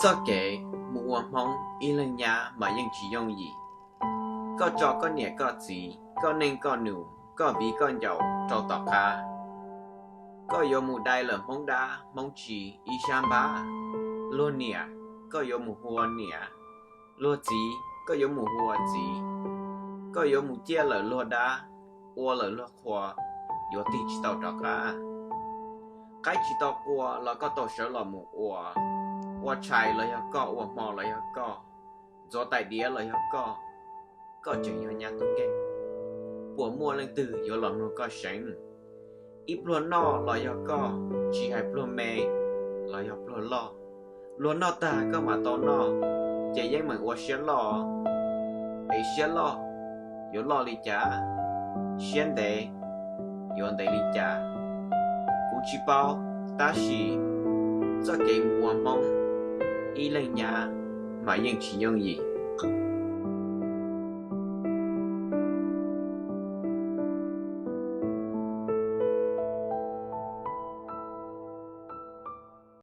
Txoj kev mus ua Hmoob ib leeg nyab mas yeej tsis yooj yim. Koj tso koj niam koj txiv, koj neej koj nus, koj viv koj ncaus rau tom qab. Koj yuav mus dai lawm Hmoob dab Hmoob tsi ib sab npab. Luag niam, koj yuav mus hu ua niam. Luag txiv, koj yuav mus hu ua txiv. Koj yuav mus ciaj lawm luag dab, ua lawm luag qhua, yuav tig tsis tau rov qab. Qaib tsis tau qua los koj tau sawv los mus ua. Ua tshais los yog koj, ua hmo los yog koj, ntxuav tais diav los yog koj. Koj tseem yog nyab tub nkeeg, puas muaj leej twg yuav los mloog koj seev? Ib pluag noj los yog koj, tsis hais pluag me los yog pluag loj. Luag noj tag koj mam tau noj, ces yeej meem ua siab loj. Es siab loj yuav loj li cas? Siab ntev yuav ntev li cas? Kuv tsis paub, tab sis txoj kev mus ua Hmoob ib leeg nyab mas yeej tsis yooj yim.